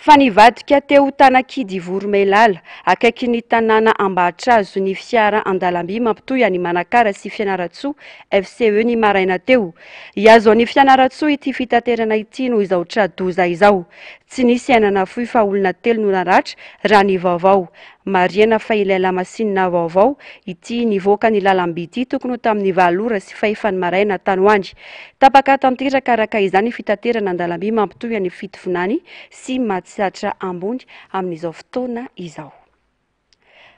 Fa nivadika teo Tanakidy Voromailala, akaikin'ny tanàna Ambahatrazo ny fiara an-dalamby mampitohy an'i Manakara sy Fianarantsoa, FCE, ny maraina teo. Hihazo an'i Fianarantsoa ity fitaterana ity noho izao tra-doza izao. Tsy nisy aina nafoy fa olona telo no naratra, raha ny vaovao. Marihana fa ilay lamasinina vaovao ity nivoaka ny lalamby ity tokony ho tamin'ny valo ora sy fahefany maraina tany ho any. Tapaka tanteraka araka izany ny fitaterana an-dalamby mampitohy an'i Fitovinany sy Matsiatra Ambony amin'izao fotoana izao.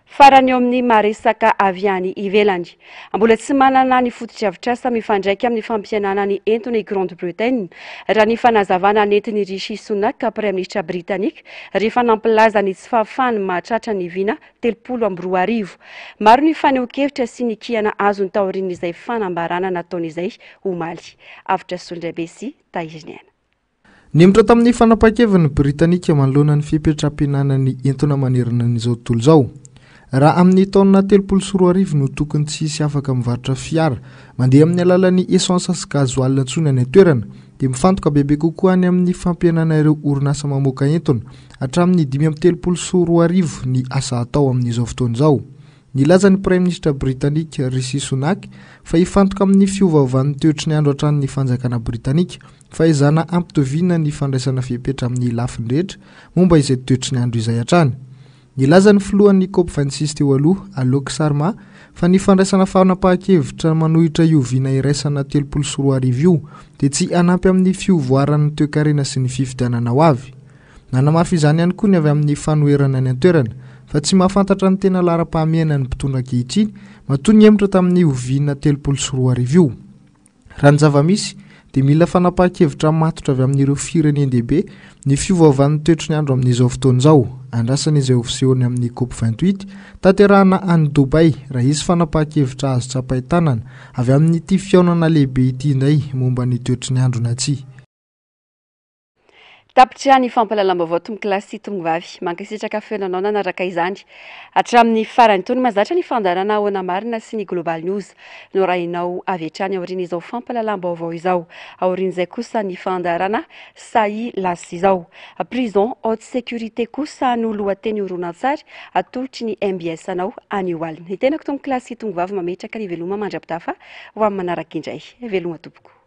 Farany eo amin'ny maha resaka avy any ivelany. Mbola tsy manana ny fotodrafitrasa mifandraika amin'ny fampihenana ny entona i Grande-Bretagne, raha ny fanazavana nentin'i Rishi Sunak, praiminisitra britanika, rehefa nampilaza ny tsy fahafahany mahatratra ny vina 2030. Maro ny fanehoan-kevitra sy ny kiana azony taorian'izay fanambarana nataony izay omaly. Avotra Solondraibe sy Tahiriniaina. Nihemotra tamin'ny fanapahan-keviny ny Britanika manoloana ny fepetram-pihinanana ny entona manerana an'izao tontolo izao. Raha amin'ny taona 2030 no tokony tsy hisy afaka mivarotra fiara mandeha amin'ny alalan'ny essence sy gasoil intsony any an-toerana, dia mifantoka bebe kokoa any amin'ny fampihenana ireo orinasa mamoaka entona hatramin'ny 2035 ny asa atao amin'izao fotoana izao. Nilaza ny Praiminisitra Britanika Rishi Sunak fa hifantoka amin'ny fiovaovan'ny toetry ny andro hatrany ny fanjakana Britanika Fahaizana ampitoviana ny fandraisana fepetra amin'ny lafiny rehetra momba izay toetry ny andro izay hatrany. Nilaza ny filohan'ny Cop 26 teo aloha, Alok Sharma, fa ny fandraisana fanapahan-kevitra manohitra io vina iraisana 2030 io dia tsy hanampy amin'ny fiovoaran'ny toekarena sy ny fifidianana ho avy. Nanamafy izany ihany koa ny avy amin'ny fanoherana any an-toerana, fa tsy mahafantatra ny tena laharam-pahamehana ny mpitondra ankehitriny, matoa nihemotra tamin'io vina 2030 io. Raha ny zava-misy, dia mila fanapahan-kevitra matotra avy amin'ireo firenen-dehibe ny fiovaovan'ny toetry ny andro amin'izao fotoana izao. Andrasana izay ho fisehony amin'ny Cop 28, tanterahana any Dubaï, raha hisy fanapahan-kevitra azo tsapain-tanana avy amin'ity fihaonana lehibe ity indray momba ny toetry ny andro na tsia. Tapitra ny fampahalalam-baovao tompokolahy sy tompovavy. Mankasitraka feo nanao nanaraka izany hatramin'ny farany. Toy ny mahazatra ny fandaharana Ahoana Marina sy ny Global News no arahinao avy hatrany aorian'izao fampahalalam-baovao izao. Aorian'izay kosa ny fandaharana Sahy Las izao. Prison haute sécurité kosa no lohateny horonantsary atolotry ny mbs anao anio alina. Ny tenako tompokolahy sy tompovavy mametraka ny veloma mandra-pitafa ho amin'ny manaraka indray. Veloma tompoko.